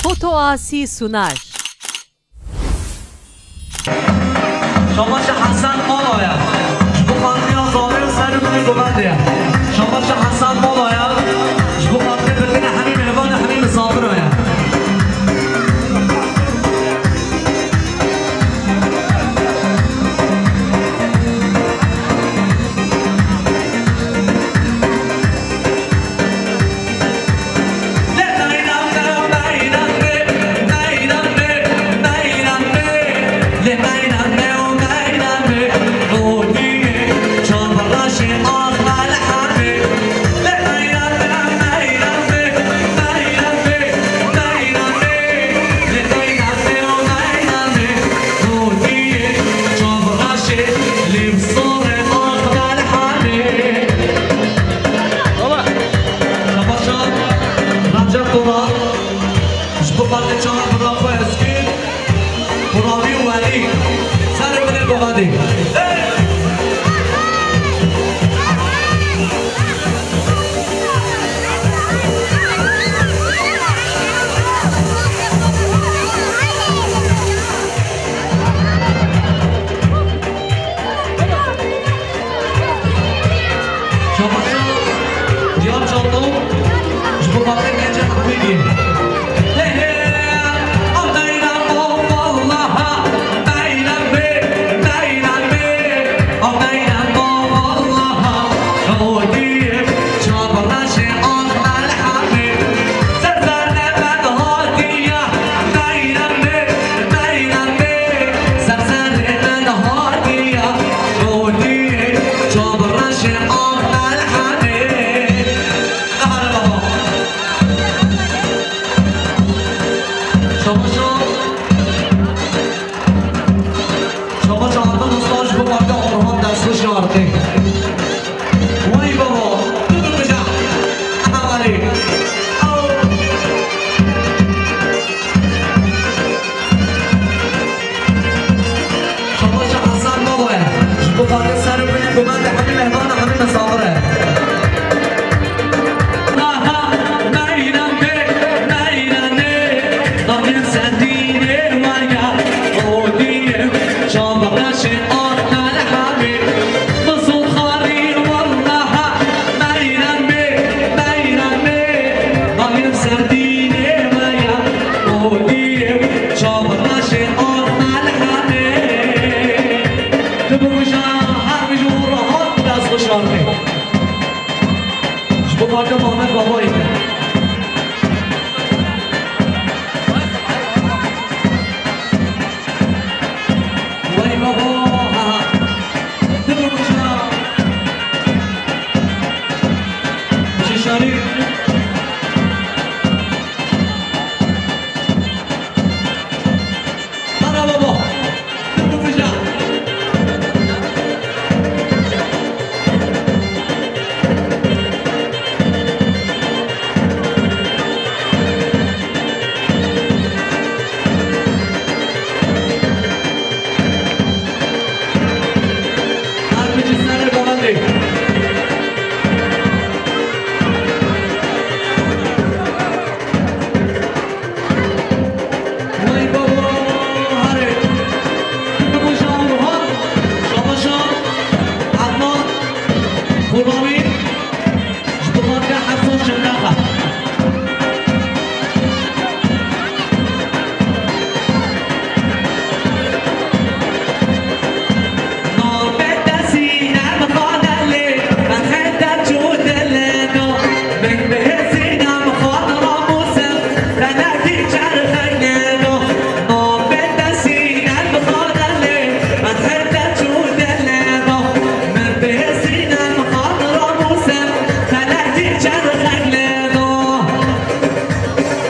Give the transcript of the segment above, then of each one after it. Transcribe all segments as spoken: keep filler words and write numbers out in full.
Otoasi Sunar. Şabaşa Hesen Mala ye. Ji bo xanimiya zarê û ser û binê govendê ye. Şabaşa Hesen Mala ye. Ji bo xatirê birkirina hemî mêvan û hemî misafira ye. Şabaşa Remcan Konak, ji bo xatirê çawa bira xwe Ezgîn, Kuravî û Welî. Serê min ê govendê. Şabaşa Diyar Canlı, ji bo xatirê gencên Amêdiyê. Hey, hey, a meyrem o vallaha, meyrem bê, meyrem bê, a meyrem o vallaha, Odiyê, çav reşê an melhemê, ser zerrê me hatiye, meyrem bê, meyrem bê, ser zerrê me hatiye, Odiyê, çav reşê an melhemê. Aha, baba. Şabaşa. Şabaşa Adnan Usta ji bo Mehmet Orhan destxweş ya Arqê. Wey baba, tu bikuje. Aha, welî. Aw. Şabaşa Hesen Baba ye. Ji bo xatirê ser û binê govendê hemî mêvan û hemî misafir e. Aha, meyrem bê, meyrem bê, dayê sendînê me ya, odiyê, çav reşê an melhemê, mizûn xarî, wallaha, meyrem bê, meyrem bê, dayê sendînê me ya, odiyê, çav reşê an melhemê. Tu bikuje, her bijî û rahat dest xweş Arqê. Ji bo xatirê Mehmet Babayê. Wey baba, ha, ha. Tu bikuje. Şişarî. Ana baba. Wey baba, herê. Bikuje Orhan, Şabaşa, Adnan, Kurbanî, ji bo xatirê Hesan Şendaxa.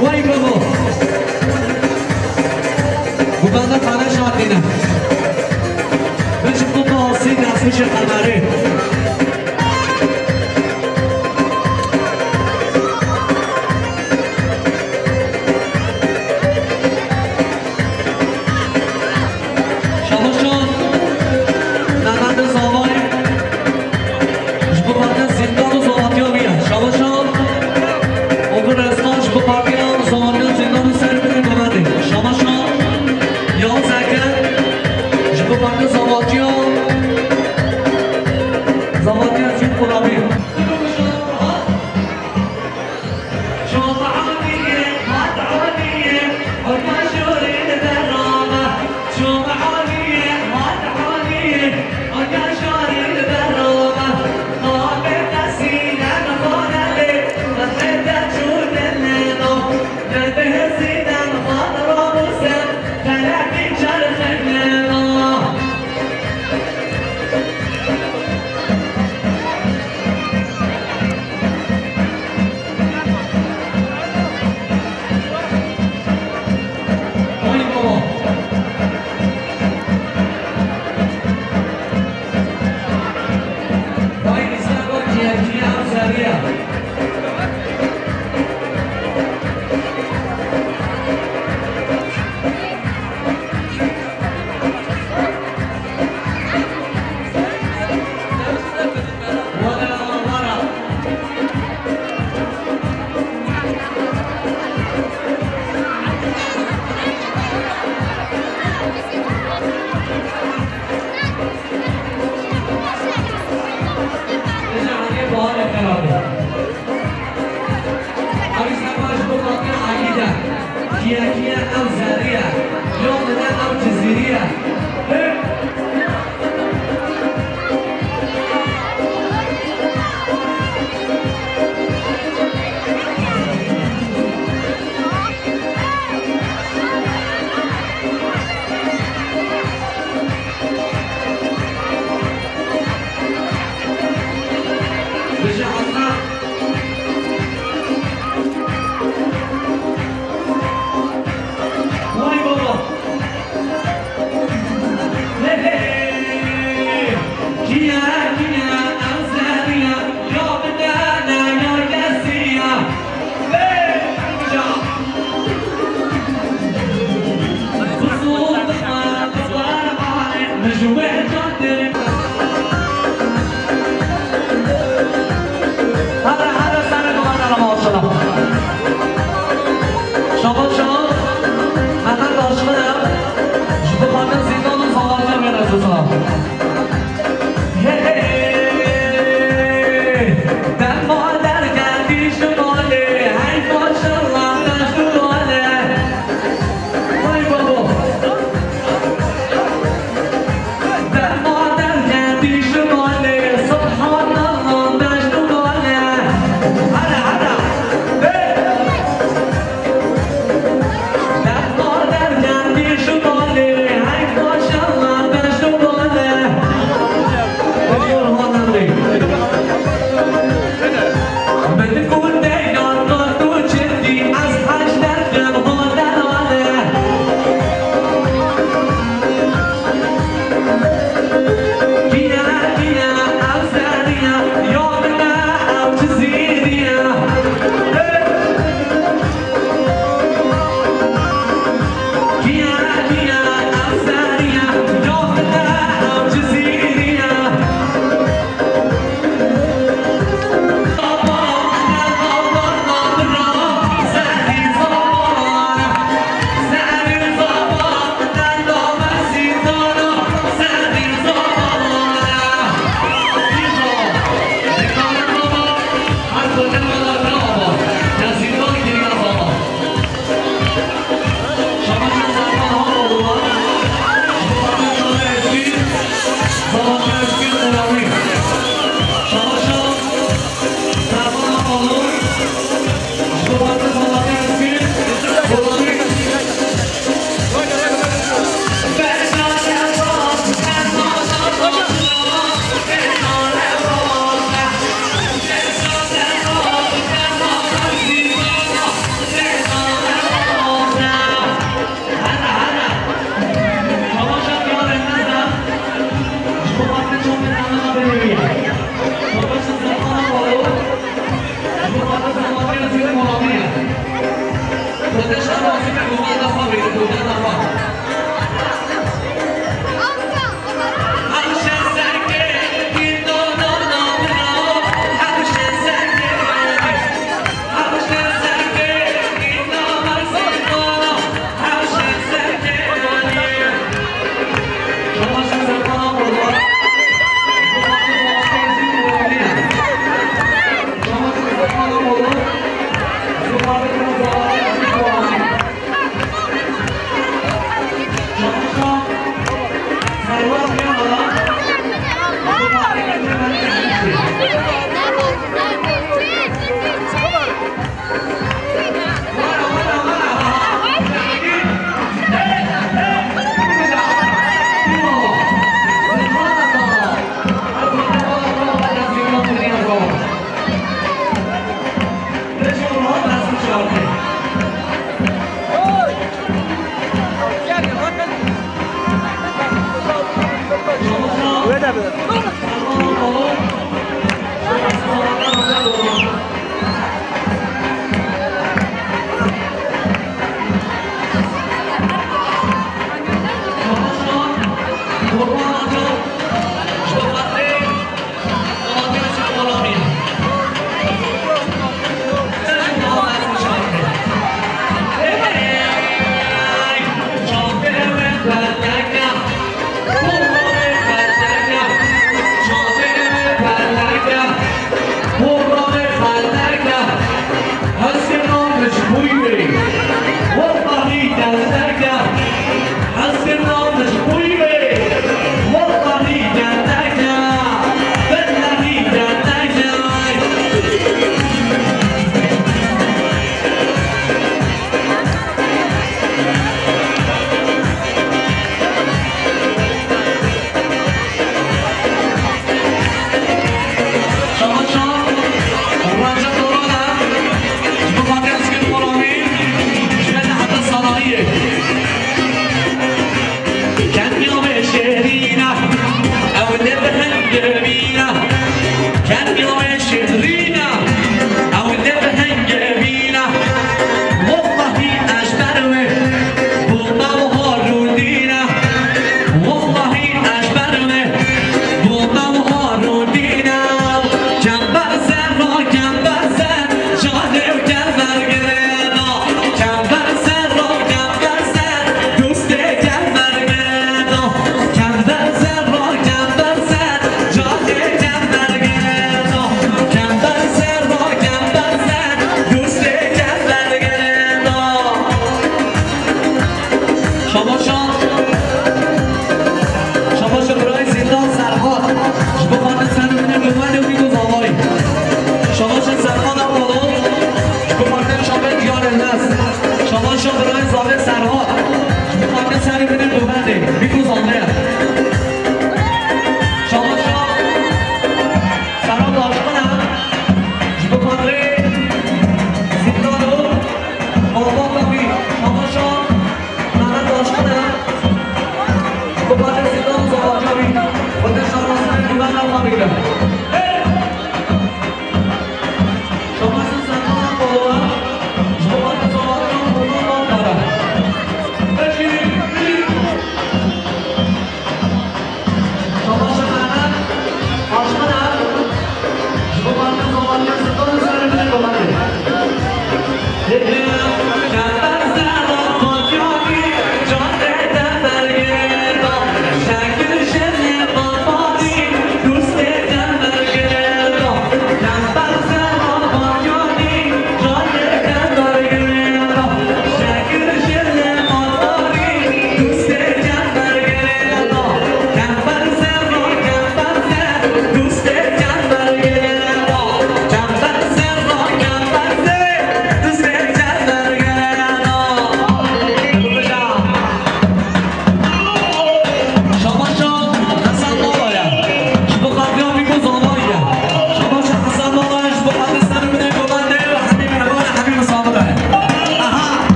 Wey baba. Govenda Xaneş hatîne. Min ji bo Asî destxweşê Qemerê. Şabaşan, Mehmet Zavay, ji bo xatirê Zindan û Zawatiya wî ye. Şabaşan, Okur Eskan, ji bo xatirê Zawatiya Zindan û ser Ew jî hema ji bo xatir Elî de. Kiye kiye ew zerrî ye. Yo min e ew cizîrî ye. Bije Esra.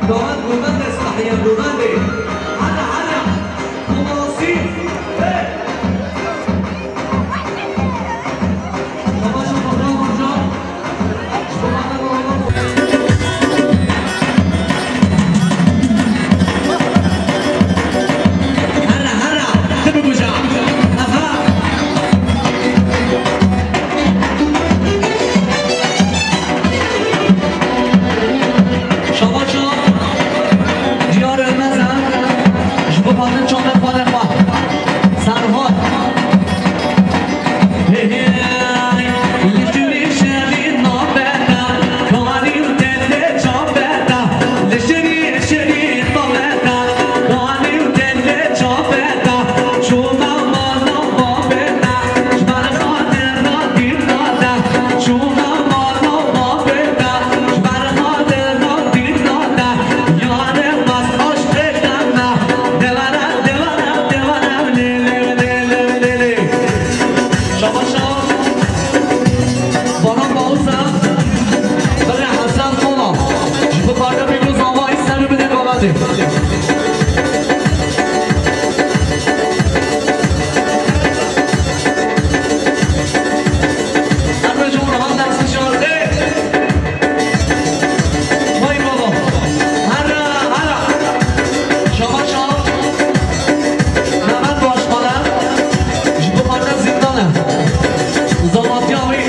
Govend, govendê, sahiya govendê. Hele, hele. Komasî. Hey. Savaşa Fahran Hoca. Ji bo me ne Herre, herre, tu bibûja. Aha. Şabaşa, diyar Ölmez ha. Ji bo xatir çandê xalê xwe. Serhat. Hey, hey, li şirî şerî nabeta, karî û tende çapeta, li şirî şirî nabeta, karî û tende çapeta, çûna mala babeta, ji ber xatir ra dîr nade, çûna mala babeta, ji ber xatir ra dîr nade, yare bas aşqê deme, devere, devere, devere, lê, lê, lê, lê, lê, lê. Şabaşa. Baran Bausa, birê Hesen Kola. Ji bo parka Bîko Zavayî ser û binê gavetê. Her roj û niha dest nişan. Vay baba. Hera, hera. Şabaşa. Mehmet Başkale. Ji bo xatir zîndan e. Zavatiya wî.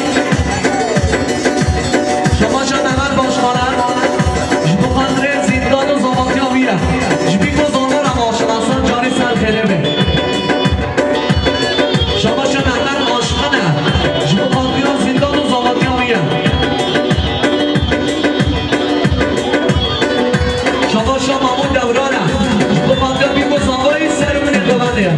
Şabaşa Mehmet Başkale. Ji bo xatirê zîndan û zavatiya wî ye. Ji Bîko Zandar e maşallah. Ser carî ser xêrê be. Şabaşa Mehmet Aşiqin e. Ji bo xatira zîndan û zavatiya wî ye. Şabaşa Mahmûd Dewran e. Ji bo xatira Bîko Zavayî ser û binê govendê ye.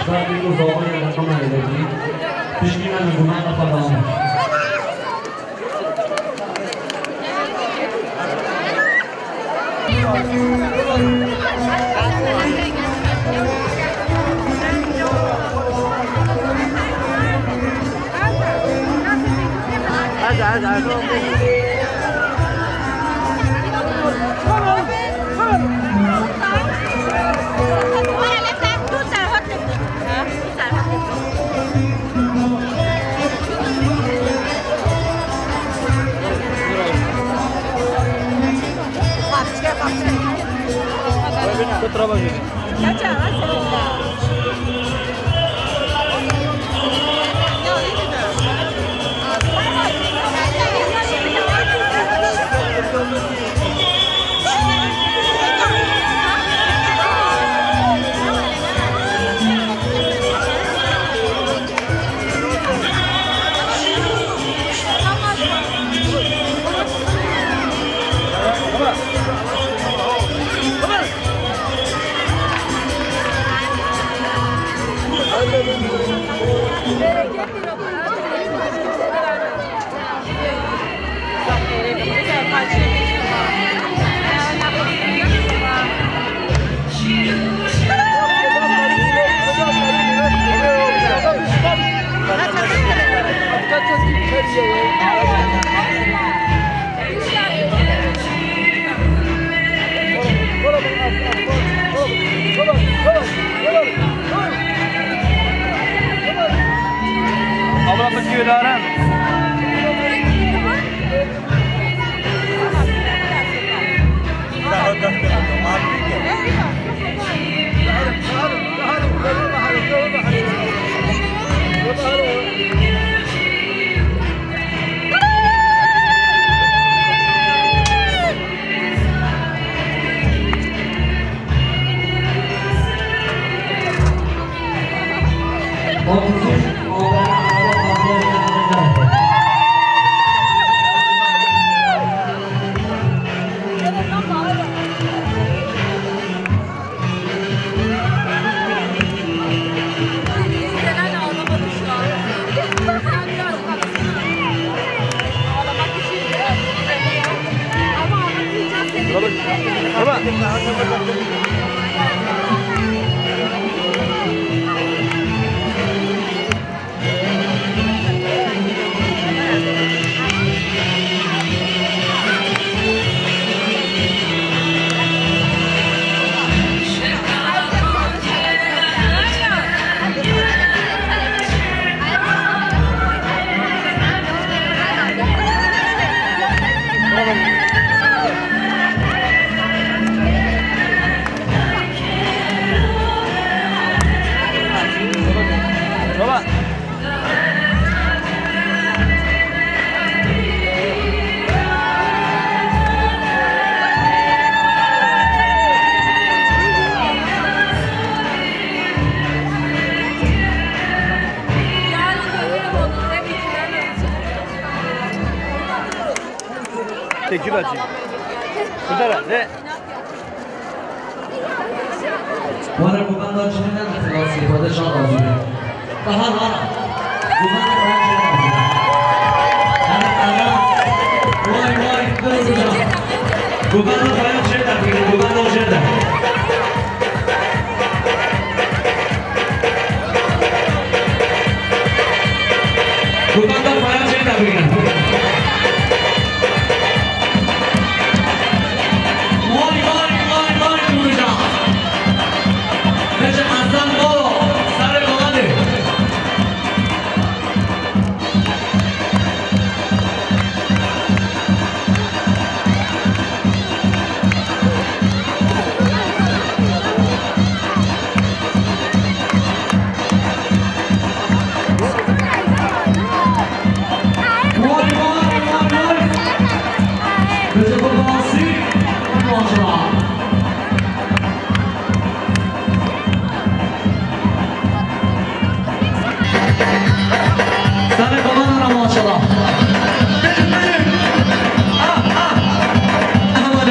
Şarkê ku zavayê rexma êdekî, piştî me li guman xwe dane. Abla, bisküvi dare. Tecrübe açayım. Burada da ne? Wara guvenda cihê me xilasî xwe de şan razî be. Daha, daha. Guvenda xwe ya cihê me xilasî. Ara, ara. Vay, vay, dur, dur. Guvenda xwe ya cihê me bigrin, guvenda cihê me. Guvenda xwe ya cihê me bigrin. Vay, vay, vay, vay, Nûrî can. Pêşe Hasan Bolo, sarê Golanê. Serê Komana re maşallah. Ah, ah. Aman.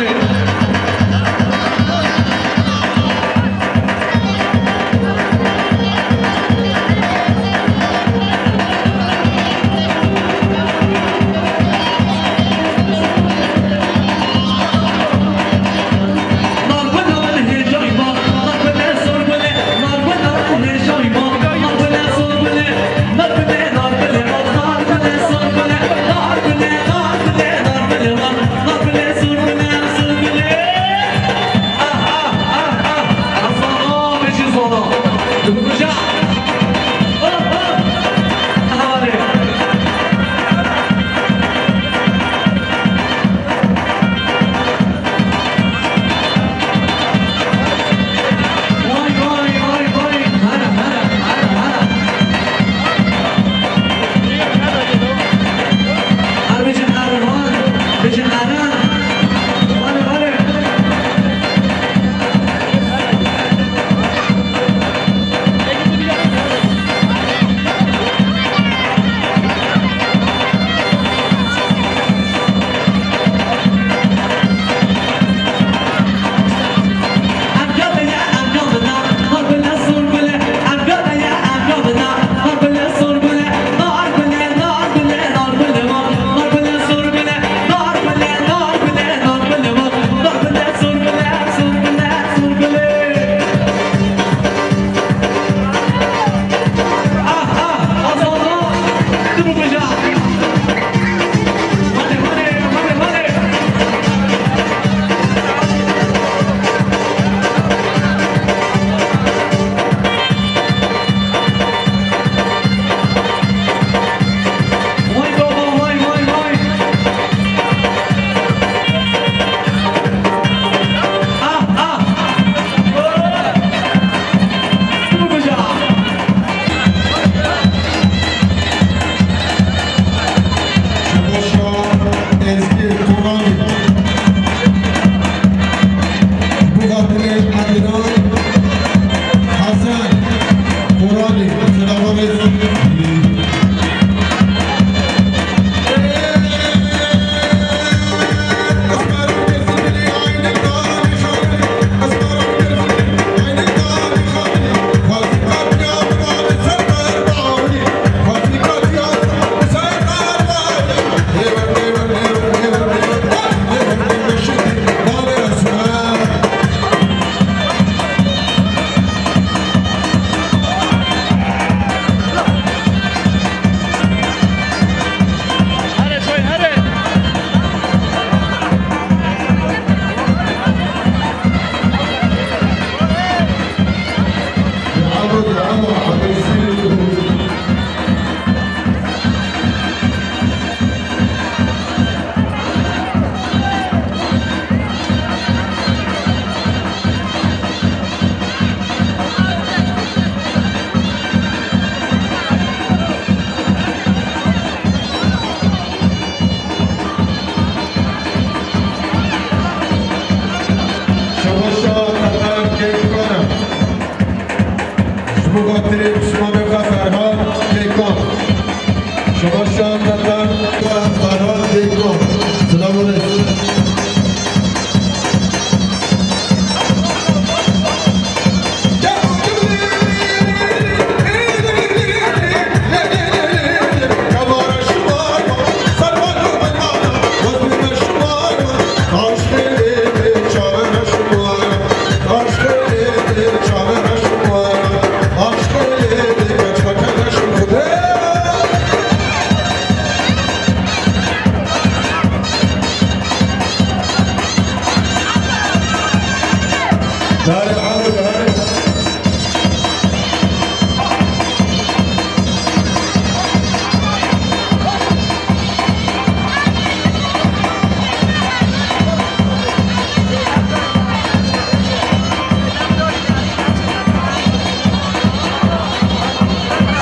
Şabaşa Qeter Keyfkana. Ji bo xatirê piştvanê xwe Ferhad Keykan. Şabaşa Qeter Ferhad Keykan. Silav û rêz.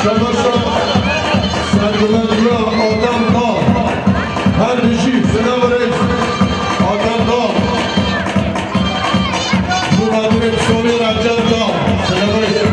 Şabaşa serbilendiya Adem Dal. Her bijî, silav û rêz. Adem Dal. Ji bo xatirê Piştvanê Recep Dal. Silav û rêz.